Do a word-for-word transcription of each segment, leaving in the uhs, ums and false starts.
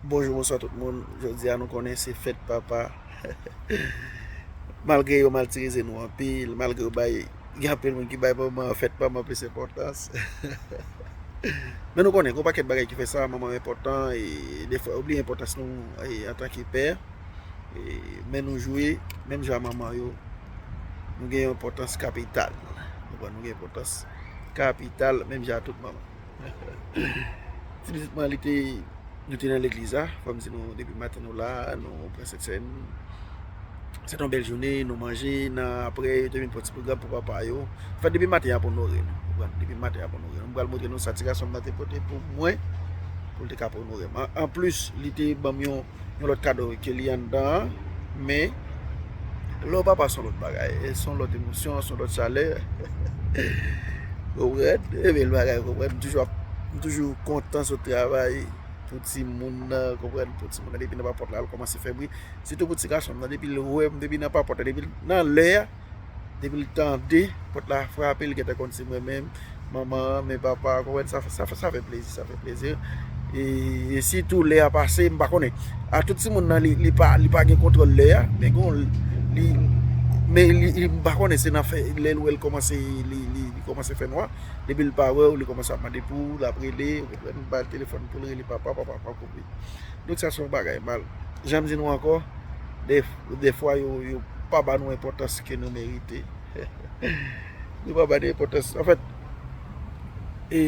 Bonjou, bonswa tout moun. Jodi a nou konnen se fèt papa. Malgre yo maltreze nou anpil, malgre yo bay, gen anpil moun ki bay manman, fèt manman plis enpòtans. Men nou konnen gen yon pakèt bagay ki fè sa, manman enpòtan, e defwa yo bliye enpòtans nou, e antanke pè. E, men nou jwe menm jan a manman yo. Nou gen yon enpòtans kapital. Nou gen enpòtans kapital menm jan a tout manman. Ti pitit mwen, li te, nou te nan legliz la, fò m di nou, depi maten nou la, nou pran Sentsèn. Se te yon bèl jounen, nou manje, nan apre, yo te vin pran ti pwogram pou papa yo. Anfèt, depi maten y ap onore nou, w konprann? Depi maten y ap onore nou. M pral montre nou sa ti gason m nan te pote pou mwen, pou l te ka onore m. An, anplis, li te ban m yon yon lòt kado ke li anndan an, men lè w papa se yon lòt bagay, e se yon lòt emosyon, se yon lòt chalè. Konprann? E bèl bagay, konprann? M toujou ap, m toujou kontan sot travay pou timoun nan, konprann? Pou timoun nan, depi nan papòt la, l kòmanse fè bri. Sitou pou ti gason m nan, depi l wè m, depi nan papòt la, depi l nan lè a, depi l tande pòt la frape, li gentan konn se mwen menm, manman an, men papa an, konprann, sa, sa, sa fè plezi, sa fè plezi. E, e sitou lè a pase, m pa konnen. A tout timoun nan, li, li pa, li pa gen kontwòl lè a, men gon, li, men li, li, m pa konnen, se nan fè, lè l wè l kòmanse, li, li, li kòmanse fè nwa, depi l pa wè w, li kòmanse ap mande pou ou, l ap rele, ou konprann, ou ba l telefòn pou l rele papa, papa pa koupe. Donk sa se yon bagay mal. Jan m di nou ankò, de, defwa yo, yo pa ba nou enpòtans ke nou merite. Yo pa ba nou enpòtans. Anfèt, e,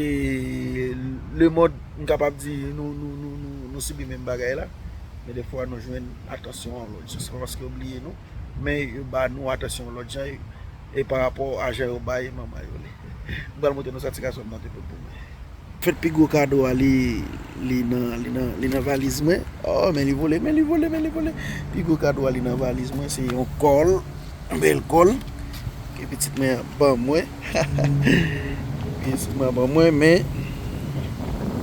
lemonn, m kapab di, nou, nou, nou, nou, nou sibi menm bagay la. Men defwa nou jwenn atansyon an lòt jan. Se pa paske yo bliye nou, men yo ba nou atansyon an lòt jan. E, e pa rapò a jan yo bay manman yo li. M pral montre nou sa ti gason m nan te pote pou mwen. Fèt pi gwo kado a, li, li nan, li nan, li nan valiz mwen. Oh, men li vole, men li vole, men li vole. Pi gwo kado a, li nan valiz mwen, se yon kòl, yon bèl kòl ke pitit mwen an ban mwen. Pitit mwen an ban mwen, men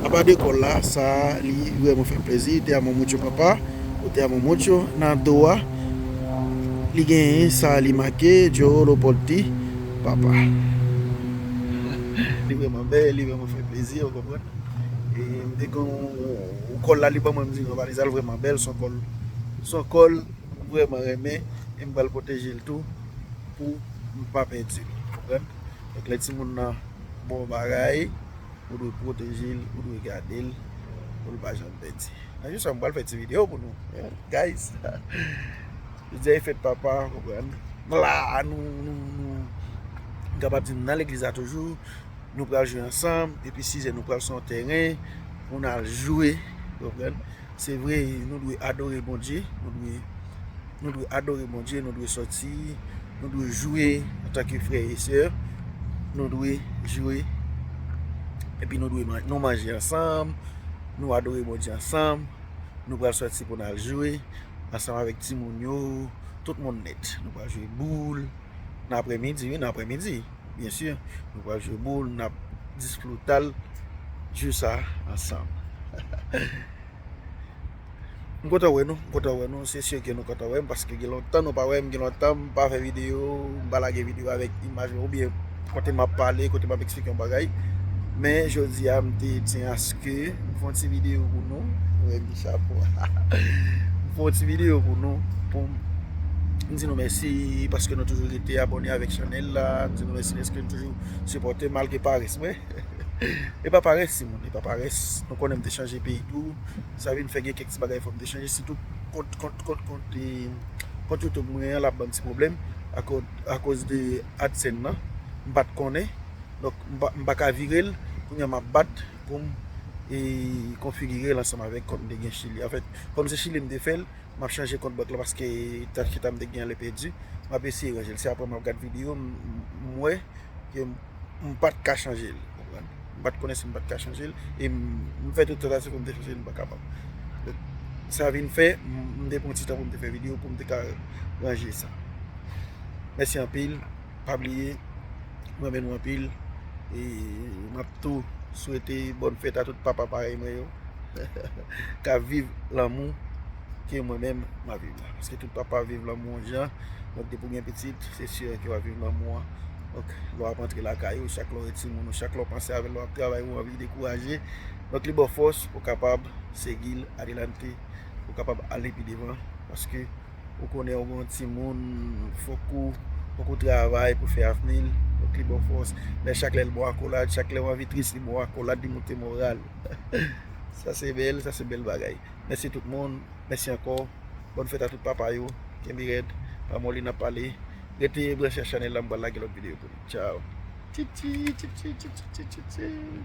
apa de kòl la, sa a, li vrèman fè plezi. Te amo mucho papa, ou te amo mucho, nan do a, li genyen sa, li make, yo lo por ti, papa. Li vrèman bèl, li vrèman fè plezi, ou konprann? E m te gen yon, yon kòl la, li ban mwen, m di, non, valiz la vrèman bèl, se yon kòl, se yon kòl m vrèman renmen, e m pral pwoteje l tou pou m pa pèdi l, konprann? Donk, lè timoun nan bon bagay, ou dwe pwoteje l, ou dwe gade l, pou l pa janm pèdi. Nan jou sa, m pral fè ti videyo pou nou, eh, guys. Jodi a e fèt papa, konprann? La, nou, nou, nou, m kapab di nou nan legliz la toujou, nou pral jwe ansanm, epi sizè nou pral sou yon tèren pou n al jwe, konprann? Se vre, nou dwe adore Bondye, nou dwe, nou dwe adore Bondye, nou dwe sòti, nou dwe jwe antanke frè e sè, nou dwe jwe, epi nou dwe man-, nou manje ansanm, nou adore Bondye ansanm, nou pral sòti pou n al jwe ansanm avèk timoun yo, tout moun nèt. Nou pral jwe boul nan aprèmidi, wi, nan aprèmidi, byen si. Nou pral jwe boul, n ap disfrutar jou sa ansanm. M kontan wè nou, m kontan wè nou, se si ke nou kontan wè m, paske gen lontan nou pa wè m, gen lontan m pa fè videyo, m pa lage videyo avèk imaj mwen, oubyen kote m ap pale, kote m ap eksplike yon bagay. Men jodi a, m te tyen aske m fè yon ti videyo pou nou. Mwen di chapo. M fè yon ti videyo pou nou, pou m di nou mèsi paske nou toujou rete abòne avèk chanèl la. M di nou mèsi paske nou toujou sipòte malgre parès mwen. E pa parès, timoun, e pa parès. Nou konnen m te chanje peyi tou. Sa vin fè gen kèk ti bagay fò m te chanje, sitou kont, kont, kont, kont, e, kont YouTube mwen an, l ap ban m ti pwoblèm akoz, akoz de AdSense nan. M pa t konnen. Donk, m pa, m pa ka vire l. Kounye a m ap bat pou m, e, konfigire l ansanm avèk kont m te gen Chili. Anfèt, kòm se Chili m te fè l, m ap chanje kont bank la paske tan chita m te gen an lè pèdi. M ap eseye ranje l. Se apre m ap gad videyo, m, m, m wè ke m, m pa t ka chanje l, konprann? M pa t konnen si m pa t ka chanje l, e m, m fè tout tantativ pou m te chanje l, m pa kapab. Donk, sa vin fè, m, m te pran ti tan pou m te fè videyo, pou m te ka ranje sa. Mèsi anpil, pa bliye, m renmen nou anpil, e m ap tou swete bòn fèt a tout papa parèy mwen yo. K ap viv lanmou ke mwen menm m ap viv la. Paske tout papa viv lanmou yon jan. Donk, depi w gen pitit, se si ke w ap viv lanmou an Donk, lè w ap antre lakay ou, chak lè w wè timoun ou, chak lè w panse avè l, lè w ap travay, ou anvi dekouraje. Donk, li ba w fòs pou w kapab segi l adelante, pou w kapab ale pi devan. Paske ou konnen ou gen yon timoun, fòk ou, fòk ou travay pou fè avni l. Donk, li ba w fòs. Lè chak lè l ba w akolad, chak lè w anvi tris, li ba w akolad, li moute moral. Sa se bèl, sa se bèl bagay. Mèsi tout moun, mèsi ankò. Bòn fèt a tout papa yo. Kenbe rèd. Pa moli n ap pale. Rete branche a chanèl la, m pral lage lòt videyo pou nou. Tchao. Tchitchi, tchitchi, tchitchi, tchitchi.